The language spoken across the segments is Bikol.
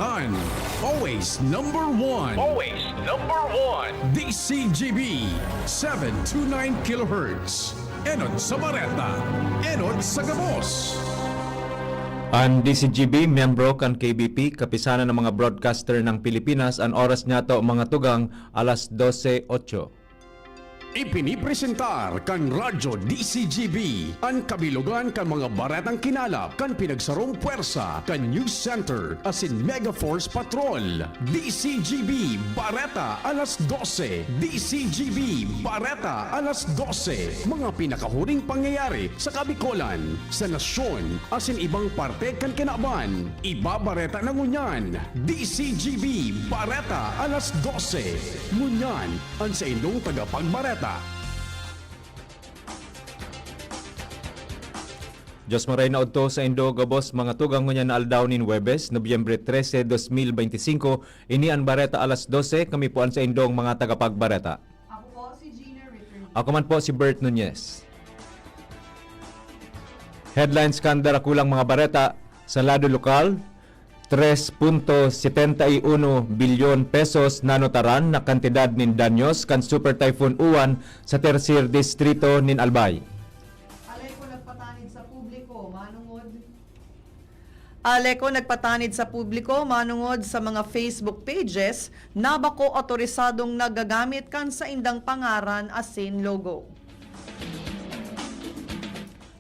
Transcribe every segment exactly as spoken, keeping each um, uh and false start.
An, always number one. Always number one. D C G B, seven two nine kilohertz. Enot sa Bareta, enot sa gabos. An D C G B, miyembro kan K B P, Kapisanan ng mga Broadcaster ng Pilipinas, an oras niyato, mga tugang, alas dose otso. Ipinipresentar kan Radyo D C G B an kabilugan kan mga baretang kinalap kan pinagsarong pwersa kan News Center asin Mega Force Patrol. D C G B Bareta alas dose. D C G B Bareta alas dose. Mga pinakahuring pangyayari sa Kabikolan, sa nasyon, asin ibang parte kan kinaban. Ibabareta na ngunyan, D C G B Bareta alas dose. Ngunyan, an saindong tagapagbareta. Dios maray na udto saindo gabos, mga tugang, ngunyan na aldaw nin Huwebes, Nobyembre trese, dos mil beintisinko. Ini an Bareta alas dose, kami po an saindong mga tagapagbareta. Ako po si Gina Ritter. Ako man po si Bert Nunez. Headlines kan darakulang mga bareta. Sa lado lokal, tres punto setenta y uno bilyon pesos nanotaran na kantidad nin danyos kan Super Typhoon Uwan sa Tercer Distrito nin Albay. Aleco nagpatanid sa publiko, manungod. Aleco nagpatanid sa publiko manungod sa mga Facebook pages na bako otorisadong nagagamit kan saindang pangaran asin logo.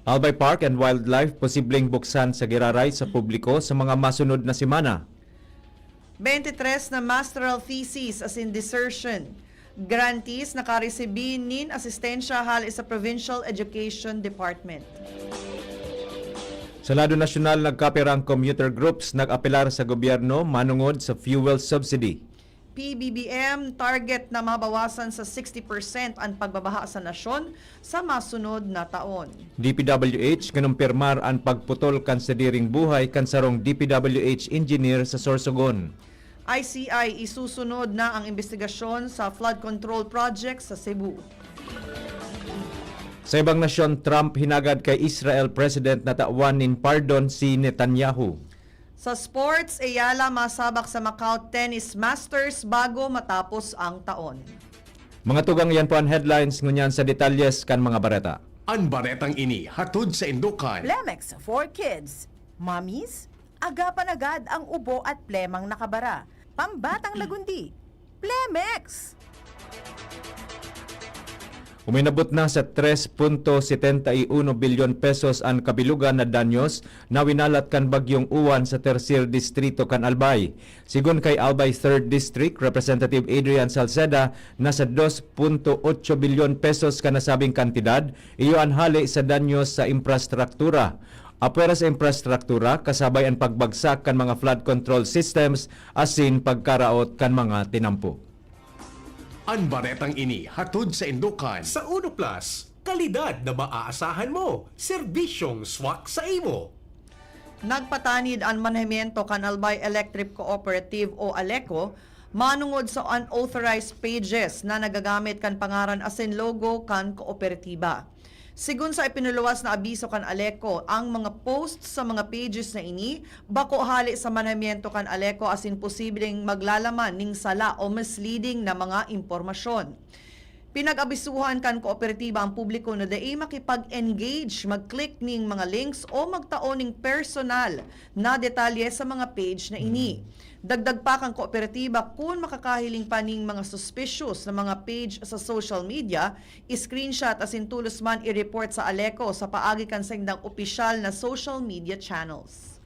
Albay Park and Wildlife posibleng buksan sa giraray sa publiko sa mga masunod na semana. Bente tres na masteral thesis asin dissertation grantees nakaresibi nin asistensya hale sa Provincial Education Department. Sa lado nasyonal, nagkapirang commuter groups nag-apelar sa gobyerno manungod sa fuel subsidy. P B B M target na mabawasan sa sixty percent an pagbabaha sa nasyon sa masunod na taon. D P W H kinumpirmar an pagputol kan sadiring buhay kan sarong D P W H engineer sa Sorsogon. I C I isusunod na ang imbestigasyon sa flood control project sa Cebu. Sa ibang nasyon, Trump hinagad kay Israel President na tawan nin pardon si Netanyahu. Sa sports, Eala masabak sa Macau Tennis Masters bago matapos ang taon. Mga tugang, iyan po an headlines, ngunyan sa detalyes kan mga bareta. An baretang ini hatod saindo kan Plemex for Kids. Mommies, agapan agad ang ubo at plemang nakabara. Pambatang lagundi, Plemex! Uminabot na sa tres punto setenta y uno bilyon pesos an kabilugan na danyos na winalat kan Bagyong Uwan sa Tercer Distrito kan Albay. Sigon kay Albay Third District Representative Adrian Salceda, nasa dos punto otso bilyon pesos kan nasabing kantidad, iyo an hale sa danyos sa infrastruktura. Apwera sa infrastruktura, kasabay an pagbagsak kan mga flood control systems asin pagkaraot kan mga tinampo. An baretang ini hatod saindo kan Sa Uno Plus, kalidad na maaasahan mo, serbisyong swak sa imo. Nagpatanid an manahimyento kan Albay Electric Cooperative o Aleco manungod sa unauthorized pages na nagagamit kan pangaran asin logo kan kooperatiba. Sigon sa ipinuluwas na abiso kan Aleco, ang mga posts sa mga pages na ini bako hale sa manahimyento kan Aleco asin posibleng maglalaman nin sala o misleading na mga impormasyon. Pinag-abisuhan kan kooperatiba ang publiko na dai makipag-engage, mag-click nin mga links o magtao nin personal na detalye sa mga page na ini. Dagdag pa kan kooperatiba, kun makakahiling pa nin mga suspicious na mga page sa social media, i-screenshot asin tolos man i-report sa Aleco sa paagi kan saindang opisyal na social media channels.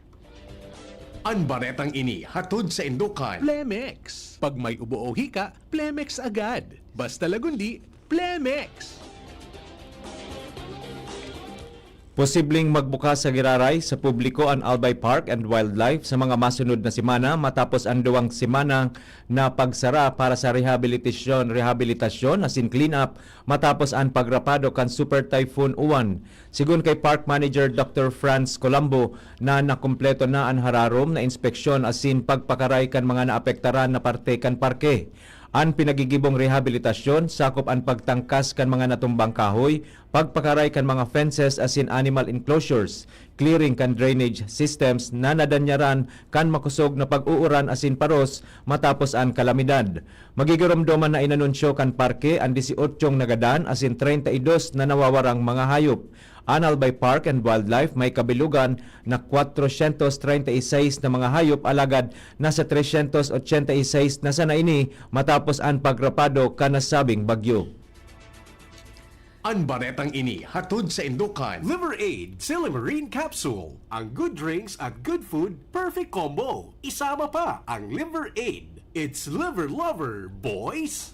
An baretang ini hatod saindo kan Plemex. Pag may ubo o hika, Plemex agad. Basta lagundi, Plemex! Posibleng magbukas sa giraray sa publiko an Albay Park and Wildlife sa mga masunod na semana, matapos an duwang semana na pagsara para sa rehabilitasyon, rehabilitasyon asin clean-up matapos an pagrapado kan Super Typhoon Uwan. Sigon kay Park Manager Doctor Franz Colombo na nakumpleto na an hararom na inspeksyon asin pagpakaray kan mga naapektaran na parte kan parke. An pinagigibong rehabilitasyon sakop an pagtangkas kan mga natumbang kahoy, pagpakaray kan mga fences asin animal enclosures, clearing kan drainage systems na nadanyaran kan makosog na pag-uuran asin paros matapos an kalamidad. Magigiromdoman na inanunsyo kan parke an dieciocho na gadan asin treinta y dos na nawawarang mga hayop. An Albay Park and Wildlife may kabilugan na cuatrocientos treinta y seis na mga hayop, alagad nasa trescientos ochenta y seis na sana ini matapos an pagrapado kan nasabing bagyo. An baretang ini hatod sa indukan Liver Aid, Silimarin Capsule. Ang good drinks at good food, perfect combo. Isama pa ang Liver Aid. It's Liver Lover, boys!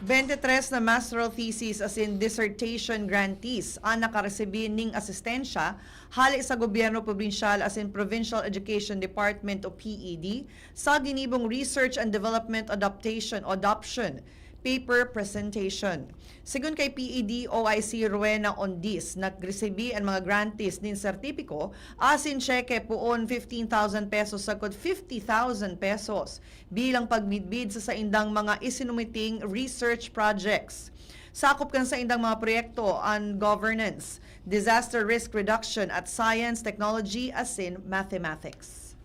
Twenty-three na masteral thesis asin dissertation grantees an nakaresibi ning asistensya hale sa gobyerno probinsyal asin Provincial Education Department o P E D sa ginibong Research and Development Adaptation o Adoption paper presentation. Segun kay P E D O I C Rowena Ondis, nagresibi an mga grantees nin sertipiko asin tseke poon fifteen thousand pesos sagkod fifty thousand pesos bilang pagmidbid sa saindang mga isinumiting research projects. Sakop kan saindang mga proyekto an governance, disaster risk reduction at science, technology asin mathematics.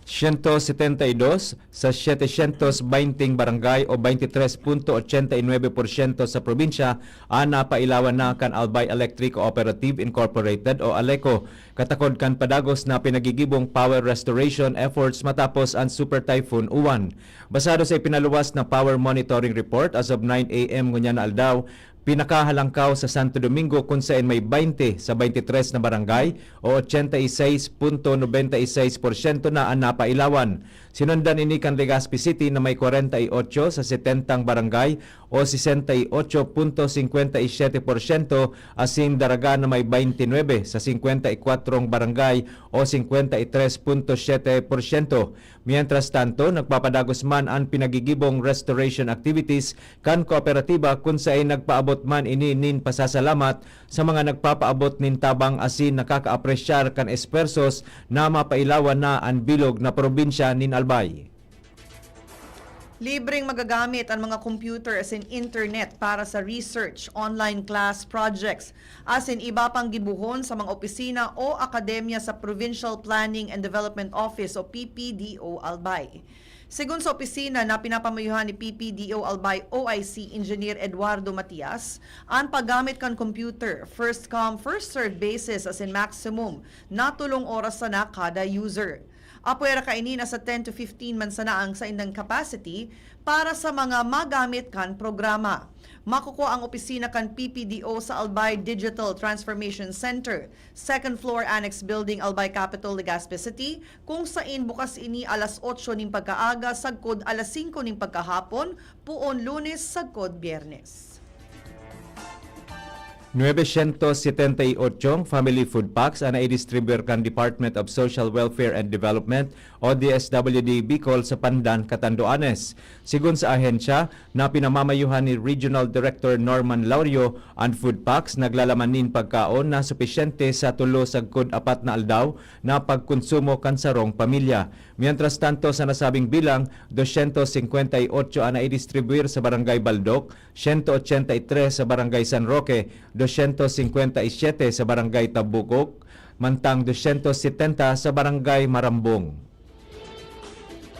Siyento setenta y dos sa setecientos beinting barangay o twenty-three punto ochenta y nuebe porsyento sa probinsya an napailawan na kan Albay Electric Cooperative Incorporated o ALECO. Katakod kan padagos na pinagigibong power restoration efforts matapos an Super Typhoon Uwan. Basado sa ipinaluwas na power monitoring report as of nine a m ngunyan na aldaw, pinakahalangkaw sa Santo Domingo kun saen may twenty sa twenty-three na barangay o ochenta y seis punto nobenta y seis porsyento na an napailawan. Sinundan ini kan Legazpi City na may kwarenta y ocho sa setentang barangay o sesenta y ocho punto singkwenta y siyete porsyento asin Daraga na may twenty-nuebe sa singkwenta y kwatrong barangay o singkwenta y tres punto siyete porsyento. Mientras tanto, nagpapadagos man an pinagigibong restoration activities kan kooperatiba kun saen nagpaabot man ini nin pasasalamat sa mga nagpapaabot nin tabang asin nakakaapresyar kan espuwersos na mapailawan na an bilog na probinsya nin Albay. Libreng magagamit an mga computer asin internet para sa research, online class projects, asin iba pang gibohon sa mga opisina o akademya sa Provincial Planning and Development Office o P P D O Albay. Segun sa opisina na pinapamayohan ni P P D O Albay O I C Engineer Eduardo Matias, an paggamit kan computer, first come, first served basis asin maximum na tolong oras sana kada user. Apwera kaini, nasa ten to fifteen man sana ang saindang capacity para sa mga magamit kan programa. Makukua ang opisina kan P P D O sa Albay Digital Transformation Center, second floor, Annex Building, Albay, Capital, Legazpi City, kung sain bukas ini alas otso nin pagkaaga sagkod alas singko nin pagkahapon, poon Lunes sagkod Biyernes. Nuebe syentos setenta y ocho family food packs an naidistribuir kan Department of Social Welfare and Development o D S W D Bicol sa Pandan, Catanduanes. Segun sa ahensya na pinamamayohan ni Regional Director Norman Laurio, an food packs naglalaman nin pagkaon na supisyente sa tulo sagkod apat na aldaw na pagkonsumo kan sarong pamilya. Mientras tanto, sa nasabing bilang, dosyentos singkwenta y ocho an naidistribuir sa Barangay Baldok, siyento ochenta y tres sa Barangay San Roque, dosyentos singkwenta y siyete sa Barangay Tabukok, mantang dosyentos setenta sa Barangay Marambong.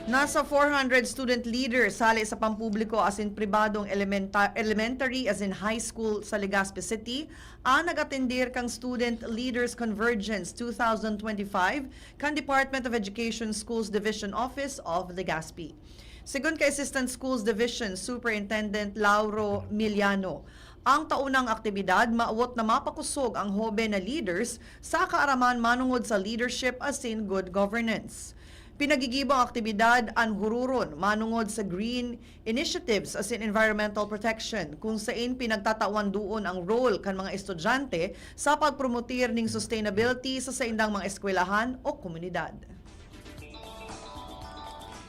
Nasa four hundred student leaders hale sa pampubliko asin pribadong elementa-, elementary asin high school sa Legazpi City an nag-atendir kan Student Leaders Convergence two thousand twenty-five kan Department of Education Schools Division Office of Legazpi. Segun kay Assistant Schools Division Superintendent Lauro Miliano, ang taunang aktibidad mawot na mapakosog ang hoben na leaders sa kaaraman manongod sa leadership asin good governance. Pinagigibo ang aktibidad an hururon manongod sa green initiatives asin environmental protection, kung sain pinagtatawan doon ang role kan mga estudyante sa pagpromotir ning sustainability sa saindang mga eskwelahan o komunidad.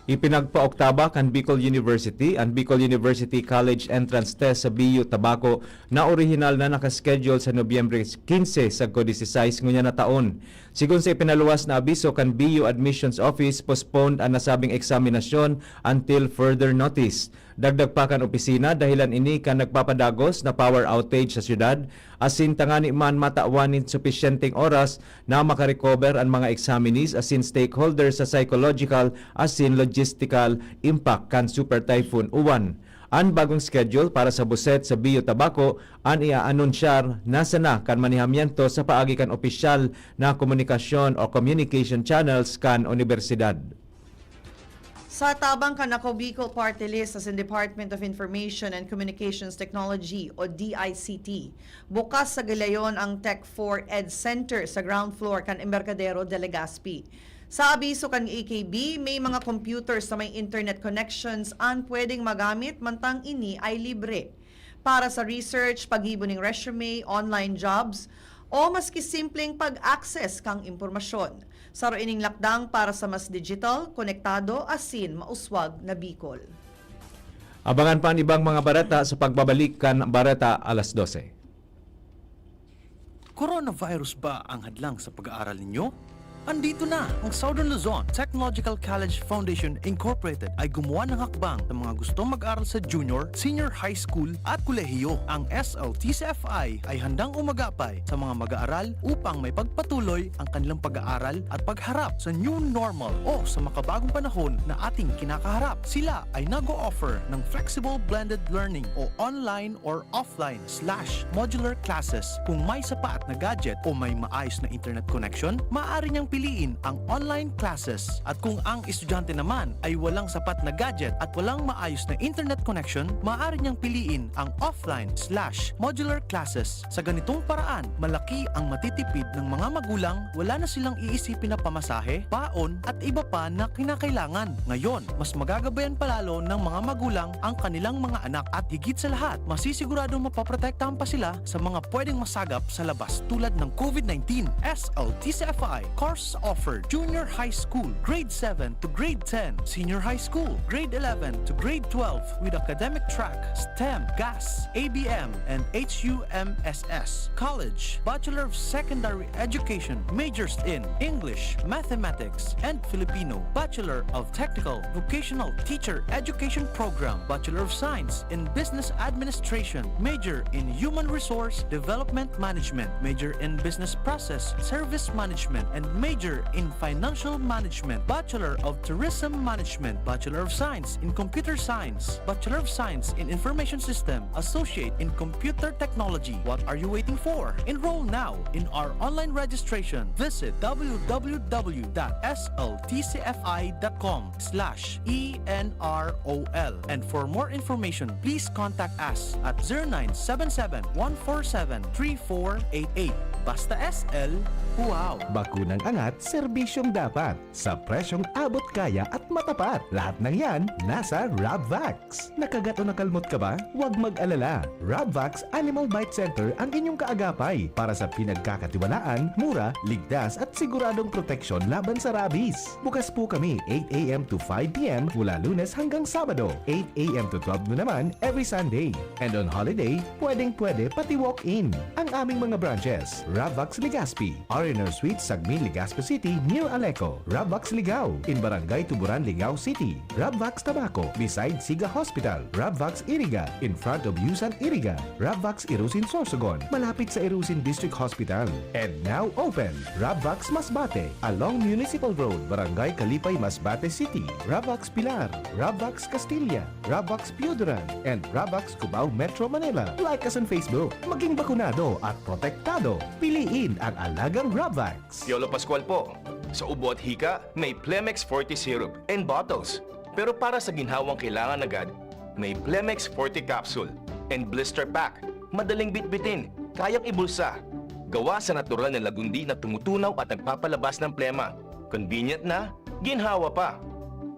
Ipinagpaoktaba kan Bicol University an Bicol University College Entrance Test sa B U Tabaco na orihinal na nakaschedule sa Nobyembre quince sagkod dieciséis ngunyan na taon. Sigon sa ipinaluwas na abiso kan B U Admissions Office, postponed an nasabing eksaminasyon until further notice. Dagdag pa kan opisina, dahilan ini kan nagpapadagos na power outage sa syudad, asin tangani man matawan nin supisyenteng oras na makarecover an mga examinees asin stakeholders sa psychological asin logistical impact kan Super Typhoon Uwan. An bagong schedule para sa buset sa B U Tabaco an iaanunsiyar na sana kan manihamiento sa paagi kan opisyal na komunikasyon o communication channels kan unibersidad. Sa tabang kan Ako Bicol Party List asin Department of Information and Communications Technology o D I C T, bukas sa Gilayon ang Tech four Ed Center sa ground floor kan Embarcadero de Legazpi. Sa abiso kan A K B, may mga computers na may internet connections an pwedeng magamit mantang ini ay libre. Para sa research, paggibo ning resume, online jobs, o maski simpleng pag-access kan impormasyon. Saro ining lakdang para sa mas digital, konektado, asin mauswag na Bicol. Abangan pa an ibang mga bareta sa pagbabalik kan Bareta Alas Dose. Coronavirus ba ang hadlang sa pag-aaral ninyo? Andito na ang Southern Luzon Technological College Foundation Incorporated ay gumawa ng hakbang sa mga gustong mag-aral sa junior, senior high school at kolehiyo. Ang S L T C F I ay handang umagapay sa mga mag-aaral upang may pagpatuloy ang kanilang pag-aaral at pagharap sa new normal o sa makabagong panahon na ating kinakaharap. Sila ay nag-o-offer ng flexible blended learning o online or offline slash modular classes. Kung may sapat na gadget o may maayos na internet connection, maaari niyang piliin ang online classes. At kung ang estudyante naman ay walang sapat na gadget at walang maayos na internet connection, maaari niyang piliin ang offline slash modular classes. Sa ganitong paraan, malaki ang matitipid ng mga magulang, wala na silang iisipin na pamasahe, baon, at iba pa na kinakailangan. Ngayon, mas magagabayan palalo ng mga magulang ang kanilang mga anak at higit sa lahat, masisiguradong mapoprotektahan pa sila sa mga pwedeng masagap sa labas tulad ng COVID nineteen. S L T C F I, course offered, junior high school, grade seven to grade ten, senior high school, grade eleven to grade twelve with academic track, STEM, GAS, A B M, and H U M S S. College, Bachelor of Secondary Education, majors in English, Mathematics, and Filipino. Bachelor of Technical Vocational Teacher Education Program, Bachelor of Science in Business Administration, major in Human Resource Development Management, major in Business Process Service Management, and major in Financial Management, Bachelor of Tourism Management, Bachelor of Science in Computer Science, Bachelor of Science in Information System, Associate in Computer Technology. What are you waiting for? Enroll now in our online registration. Visit w w w dot s l t c f i dot com slash e n r o l. And for more information, please contact us at zero nine seven seven, one four seven, three four eight eight. Basta S L, wow! Bakunang angat, serbisyong dapat, sa presyong abot kaya at matapat. Lahat ng yan, nasa Rabvax. Nakagat o nakalmot ka ba? Huwag mag-alala. Rabvax Animal Bite Center ang inyong kaagapay para sa pinagkakatiwalaan, mura, ligtas at siguradong proteksyon laban sa rabies. Bukas po kami eight a m to five p m mula Lunes hanggang Sabado, eight a m to twelve noon naman every Sunday. And on holiday, pwedeng-pwede pati walk-in. Ang aming mga branches, Rabvax Legazpi, R and R Suite, Sagmin, Legazpi City, near Aleco, Rabvax Ligao, in Barangay Tuburan, Ligao City, Rabvax Tabaco, beside Siga Hospital, Rabvax Iriga, in front of Yusan Iriga, Rabvax Irusin Sorsogon, malapit sa Irusin District Hospital. And now open, Rabvax Masbate, along Municipal Road, Barangay Kalipay, Masbate City, Rabvax Pilar, Rabvax Castilla, Rabvax Pioduran, and Rabvax Cubao, Metro Manila. Like us on Facebook. Maging bakunado at protektado. Piliin ang alagang Rabvax. Piolo Pascual po. Sa ubo at hika, may Plemex Forte Syrup and bottles. Pero para sa ginhawang kailangan agad, may Plemex Forte Capsule and Blister Pack. Madaling bitbitin, kayang ibulsa. Gawa sa natural na lagundi na tumutunaw at nagpapalabas ng plema. Convenient na, ginhawa pa.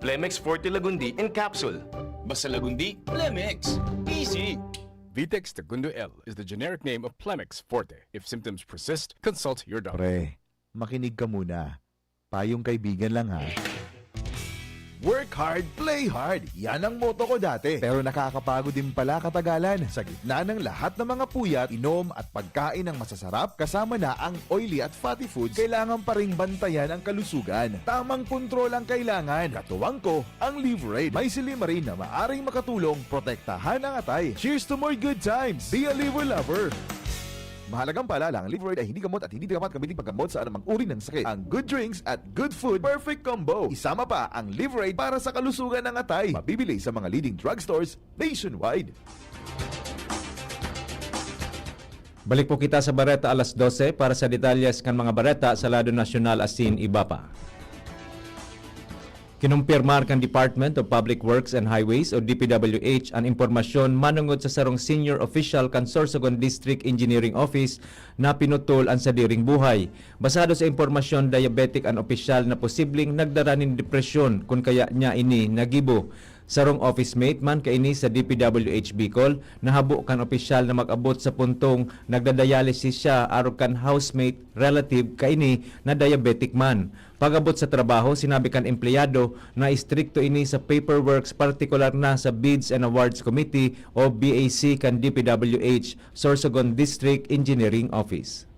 Plemex Forte Lagundi in Capsule. Basta Lagundi, Plemex. Easy! Vitex Segundo L is the generic name of Plemex Forte. If symptoms persist, consult your doctor. Pre, makinig ka muna. Payong kaibigan lang ha. Work hard, play hard. Yan ang motto ko dati. Pero nakakapagod din pala katagalan. Sa gitna ng lahat ng mga puyat, inom at pagkain ng masasarap, kasama na ang oily at fatty foods, kailangan pa ring bantayan ang kalusugan. Tamang kontrol ang kailangan. Katuwang ko, ang Liverade. May silimarin na maaring makatulong protektahan ang atay. Cheers to more good times! Be a Liver Lover! Mahalagang paalala, ang Liverade ay hindi gamot at hindi dapat gamitin paggamot sa anumang uri ng sakit. Ang good drinks at good food, perfect combo. Isama pa ang Liverade para sa kalusugan ng atay. Mabibili sa mga leading drugstores nationwide. Balik po kita sa Bareta alas dose para sa detalyes kan mga bareta sa lado nasyonal asin iba pa. Kinumpirmar kan Department of Public Works and Highways o D P W H an impormasyon manongod sa sarong senior official kan Sorsogon District Engineering Office na pinutol an sadiring buhay. Basado sa impormasyon, diabetic an opisyal na posibleng nagdara nin depresyon kun kaya niya ini nagibo. Sarong office mate man kaini sa D P W H Bicol, nahabo kan opisyal na mag-abot sa puntong nagda-dialysis siya arog kan housemate relative kaini na diabetic man. Pag-abot sa trabaho, sinabi kan empleyado na istrikto ini sa paperworks, partikular na sa Bids and Awards Committee o B A C kan D P W H, Sorsogon District Engineering Office.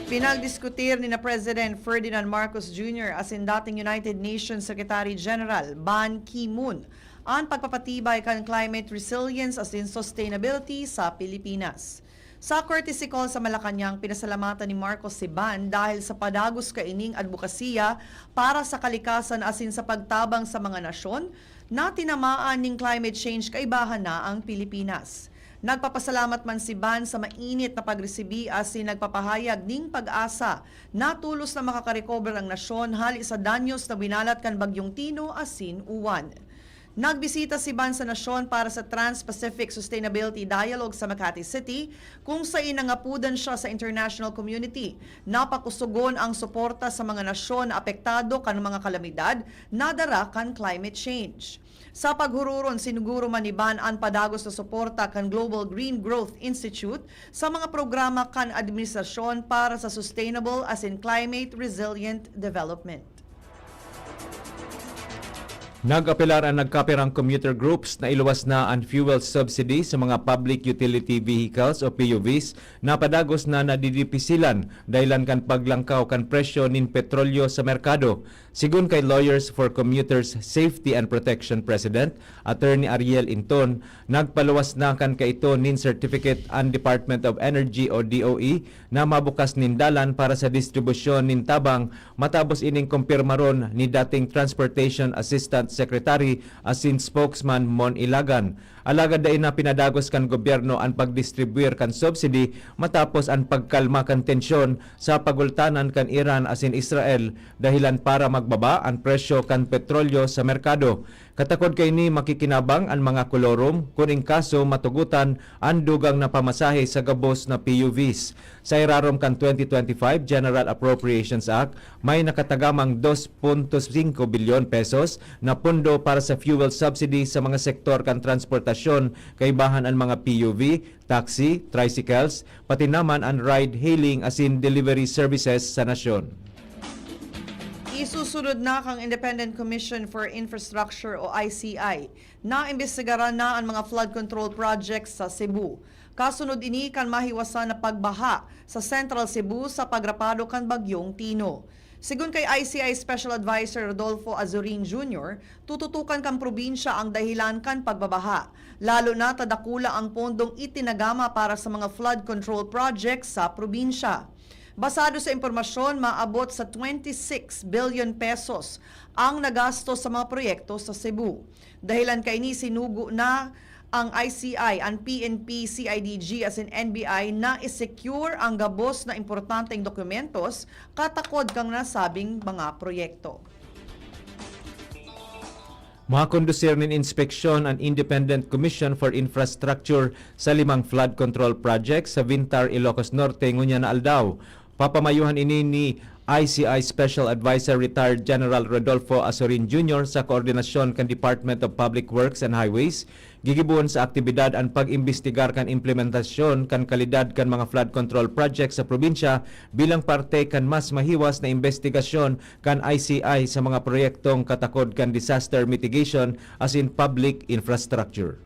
Pinagdiskutir ni na President Ferdinand Marcos Junior asin dating United Nations Secretary General Ban Ki-moon an pagpapatibay kan climate resilience asin sustainability sa Pilipinas. Sa courtesy call sa Malacañang, pinasalamatan ni Marcos si Ban dahil sa padagos kaining adbokasiya para sa kalikasan asin sa pagtabang sa mga nasyon na tinamaan ning climate change kaibahan na ang Pilipinas. Nagpapasalamat man si Ban sa mainit na pagresibi asin nagpapahayag ning pag-asa na tolos na makakarecover ang nasyon hali sa danyos na binalat kan Bagyong Tino asin Uwan. Nagbisita si Ban sa nasyon para sa Trans-Pacific Sustainability Dialogue sa Makati City, kung sain nangapodan siya sa international community na pakusogon ang suporta sa mga nasyon na apektado kan mga kalamidad na dara kan climate change. Sa paghururon, sinuguro man ni Ban an padagos na suporta kan Global Green Growth Institute sa mga programa kan administrasyon para sa sustainable asin climate resilient development. Nag-apelar an nagkapirang commuter groups na iluwas na an fuel subsidy sa mga public utility vehicles o P U Vs na padagos na nadidipisilan dahilan kan paglangkaw kan presyo nin petrolyo sa merkado. Sigon kay Lawyers for Commuters Safety and Protection President, Attorney Ariel Inton, nagpaluwas na kan kaiton nin certificate an Department of Energy o D O E na mabukas nin dalan para sa distribusyon nin tabang matapos ining kumpirmaron ni dating Transportation Assistant Secretary asin spokesman Mon Ilagan. Alagad dai na pinadagos kan gobyerno an pagdistribuir kan subsidy matapos an pagkalma kan tensyon sa pagultanan kan Iran asin Israel, dahilan para magbaba an presyo kan petrolyo sa merkado. Katakod kaini, makikinabang an mga kolorum kun in kaso matugotan an dugang na pamasahe sa gabos na P U Vs. Sa irarom kan twenty twenty-five General Appropriations Act, may nakatagamang dos punto singko bilyon pesos na pondo para sa fuel subsidy sa mga sektor kan transportasyon, kaibahan an mga P U V, taxi, tricycles, pati naman an ride-hailing asin delivery services sa nasyon. Isusunod na kan Independent Commission for Infrastructure o I C I na imbestigaran na an mga flood control projects sa Cebu. Kasunod ini kan mahiwasan na pagbaha sa Central Cebu sa pagrapado kan Bagyong Tino. Sigon kay I C I Special Advisor Rodolfo Azurin Junior, tututukan kan probinsya ang dahilan kan pagbabaha, lalo na ta dakula ang pondong itinagama para sa mga flood control projects sa probinsya. Basado sa impormasyon, maabot sa twenty-six billion pesos ang nagastos sa mga proyekto sa Cebu. Dahilan kaini, sinugo na ang I C I, an P N P, C I D G asin N B I na i-secure ang gabos na importanteng dokumentos katakod kan nasabing mga proyekto. Makakondusir nin inspeksyon an Independent Commission for Infrastructure sa limang flood control project sa Vintar, Ilocos Norte, ngunyan na aldaw. Papamayuhan ini ni I C I Special Advisor Retired General Rodolfo Azorin Junior sa koordinasyon kan Department of Public Works and Highways, gigibohon sa aktibidad an pag-imbestigar kan implementasyon kan kalidad kan mga flood control project sa probinsya bilang parte kan mas mahiwas na imbestigasyon kan I C I sa mga proyektong katakod kan disaster mitigation asin public infrastructure.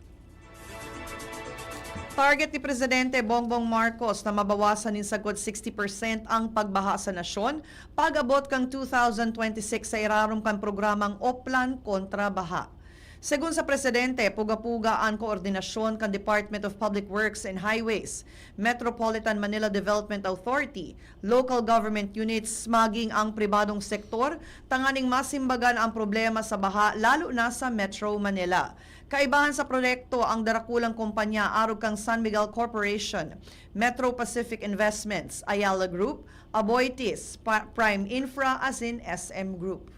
Target ni Presidente Bongbong Marcos na mabawasan nin sagkod sixty percent ang pagbaha sa nasyon pag-abot kan two thousand twenty-six sa irarom kan programang Oplan Kontra Baha. Segun sa Presidente, puga-puga an koordinasyon kan Department of Public Works and Highways, Metropolitan Manila Development Authority, local government units, maging ang pribadong sektor, tanganing masimbagan ang problema sa baha, lalo na sa Metro Manila. Kaibahan sa proyekto ang darakulang kompanya arog kan San Miguel Corporation, Metro Pacific Investments, Ayala Group, Aboitiz, Pa- Prime Infra asin S M Group.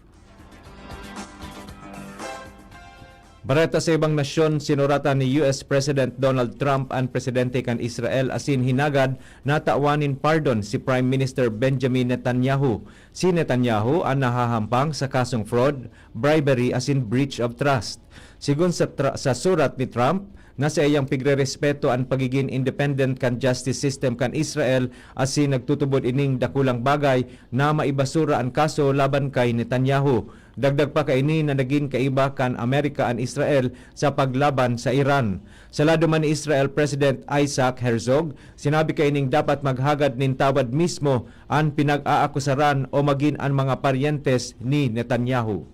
Bareta sa ibang nasyon, sinuratan ni U S President Donald Trump an presidente kan Israel asin hinagad na tawan nin pardon si Prime Minister Benjamin Netanyahu. Si Netanyahu an nahahampang sa kasong fraud, bribery asin breach of trust. Sigon sa, tra- sa surat ni Trump, na saiyang pigrerespeto an pagigin independent kan justice system kan Israel asin nagtutubod ining dakulang bagay na maibasura an kaso laban kay Netanyahu. Dagdag pa kaini na nagin kaiba kan Amerika an Israel sa paglaban sa Iran. Sa lado man ni Israel President Isaac Herzog, sinabi kaining dapat maghagad nin tawad mismo an pinag-aakusaran o magin an mga paryentes ni Netanyahu.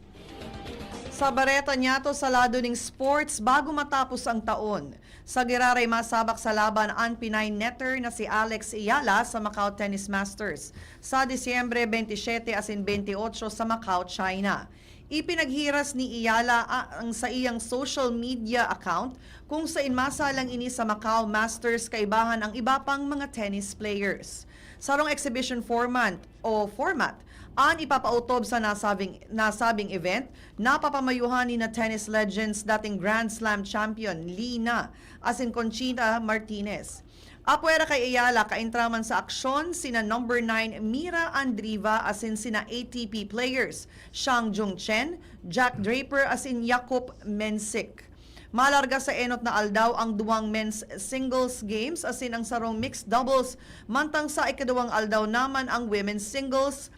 Sa bareta niyato sa lado ning sports, bago matapos ang taon, sa giraray masabak sa laban an Pinay netter na si Alex Eala sa Macau Tennis Masters sa Disyembre twenty-seven asin twenty-eight sa Macau, China. Ipinaghiras ni Eala a- ang saiyang social media account kung sain masalang ini sa Macau Masters kaibahan ang iba pang mga tennis players. Sarong exhibition format o format an ipapautob sa nasabing, nasabing event, napapamayuhan ni na tennis legends dating Grand Slam champion Li Na asin Conchita Martinez. Apwera kay Eala, kaintraman sa aksyon sina number nine Mira Andreeva asin sina A T P players Shang Jung Chen, Jack Draper asin Jakub Mensik. Malarga sa enot na aldaw ang duwang men's singles games asin ang sarong mixed doubles, mantang sa ikaduwang aldaw naman ang women's singles,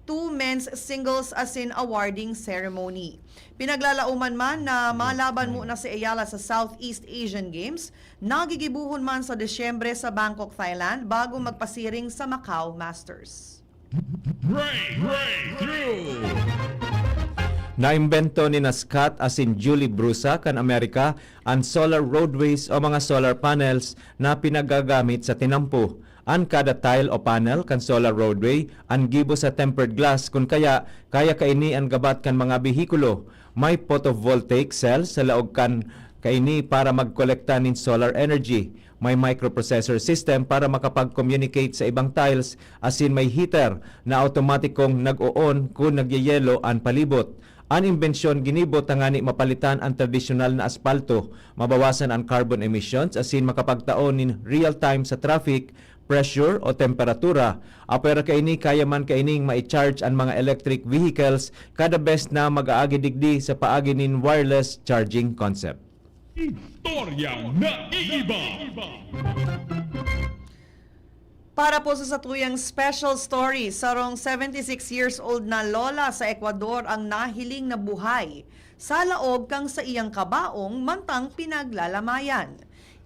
two men's singles asin awarding ceremony. Pinaglalauman man na malaban muna si Eala sa Southeast Asian Games, nagigibuhon man sa Disyembre sa Bangkok, Thailand, bago magpasiring sa Macau Masters. Break, breakthrough. Naimbento ni na Scott asin Julie Brusa kan Amerika an solar roadways o mga solar panels na pinagagamit sa tinampo. An kada tile o panel kan solar roadway an gibo sa tempered glass, kun kaya kaya kaini an gabat kan mga behikulo. May photovoltaic cells sa laog kan kaini para magkolekta nin solar energy. May microprocessor system para makapag-communicate sa ibang tiles, asin may heater na automatikong nag-o-on kun nagyeyelo an palibot. An imbensyon ginibo tangani mapalitan an tradisyonal na aspalto, mabawasan an carbon emissions asin makapagtao nin real-time sa traffic, pressure o temperatura. Apwera kaini, kaya man kaining mai-charge an mga electric vehicles kada bes na mag-aagi digdi sa paagi nin wireless charging concept. Istoryang naiiba. Para po sa satuyang special story, sarong seventy-six years old na lola sa Ecuador ang nahiling na buhay sa laog kan saiyang kabaong mantang pinaglalamayan.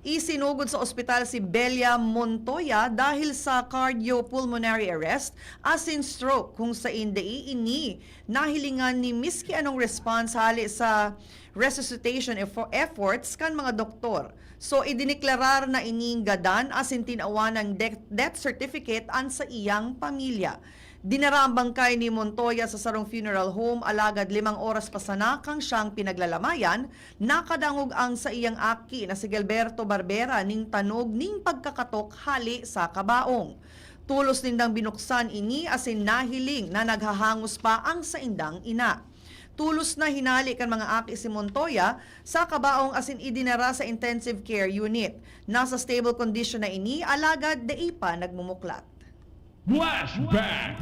Isinugod sa ospital si Belia Montoya dahil sa cardiopulmonary arrest asin stroke, kung sain dai ini nahilingan ni miski anong response hali sa resuscitation effo- efforts kan mga doktor. So, idineklarar na ining gadan asin tinawan ng de- death certificate an saiyang pamilya. Dinara ang bangkay ni Montoya sa sarong funeral home, alagad limang oras pa sana kan siyang pinaglalamayan, nakadangog ang saiyang aki na si Gilberto Barbera ning tanog ning pagkakatok hali sa kabaong. Tulos nindang binuksan ini asin nahiling na naghahangos pa ang saindang ina. Tulos na hinali kan mga aki si Montoya sa kabaong asin idinara sa intensive care unit. Nasa stable condition na ini, alagad dai pa nagmumuklat. Flashback.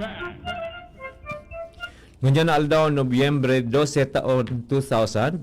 Ngunyan na aldaw, Nobyembre dose taon two thousand,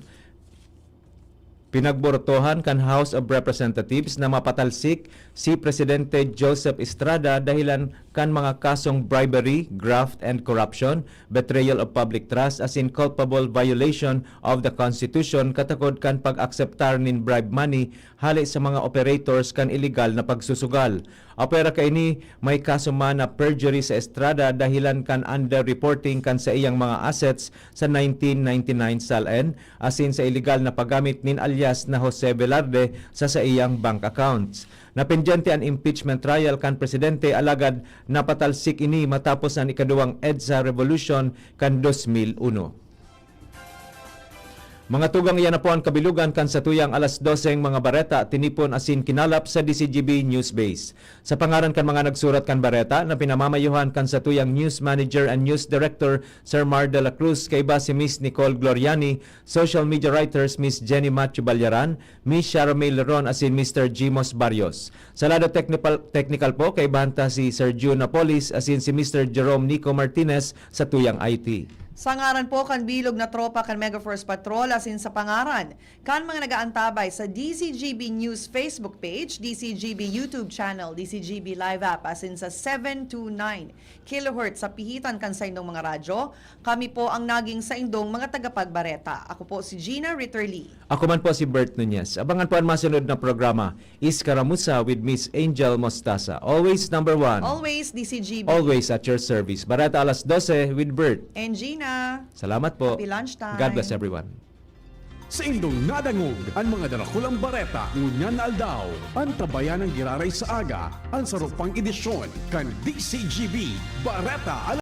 pinagborotohan kan House of Representatives na mapatalsik si Presidente Joseph Estrada dahilan kan mga kasong bribery, graft and corruption, betrayal of public trust asin culpable violation of the Constitution katakod kan pag-akseptar nin bribe money hale sa mga operators kan iligal na pagsusugal. Apwera kaini, may kaso man na perjury sa Estrada dahilan kan underreporting kan saiyang mga assets sa nineteen ninety-nine SALN asin sa iligal na paggamit nin alias na Jose Velarde sa saiyang bank accounts. Napendyente an impeachment trial kan presidente, alagad napatalsik ini matapos an ikaduwang EDSA revolution kan dos mil uno. Mga tugang, iyan na po an kabilugan kan satuyang alas doseng mga bareta, tinipon asin kinalap sa D C G B News Base. Sa pangaran kan mga nagsurat kan bareta na pinamamayohan kan satuyang News Manager and News Director, Sir Mar de la Cruz, kaiba si Miss Nicole Gloriani, social media writers Miss Jenny Matthew Balyaran, Miss Sharamay Leron asin Mister Jimos Barrios. Sa lado technical, technical po, kaibahan ta si Sir Jun Napolis asin si Mister Jerome Nico Martinez sa tuyang I T. Sa ngaran po kan bilog na tropa kan Mega Force Patrol asin sa pangaran kan mga nag-aantabay sa D C G B News Facebook page, D C G B YouTube channel, D C G B Live app, asin sa seven two nine kilohertz sa pihitan kan saindong mga radyo, kami po ang naging saindong mga tagapagbareta. Ako po si Gina Ritterly. Ako man po si Bert Nunez. Abangan po an masunod na programa, Iskaramuza with Miss Angel Mostaza. Always number one. Always D C G B. Always at your service. Bareta alas dose with Bert. And Gina. Salamat po. Happy lunchtime. God bless everyone. Saindong nadangog an mga darakulang bareta ngunyan na aldaw. Antabayan an giraray sa aga an saro pang edisyon kan D C G B Bareta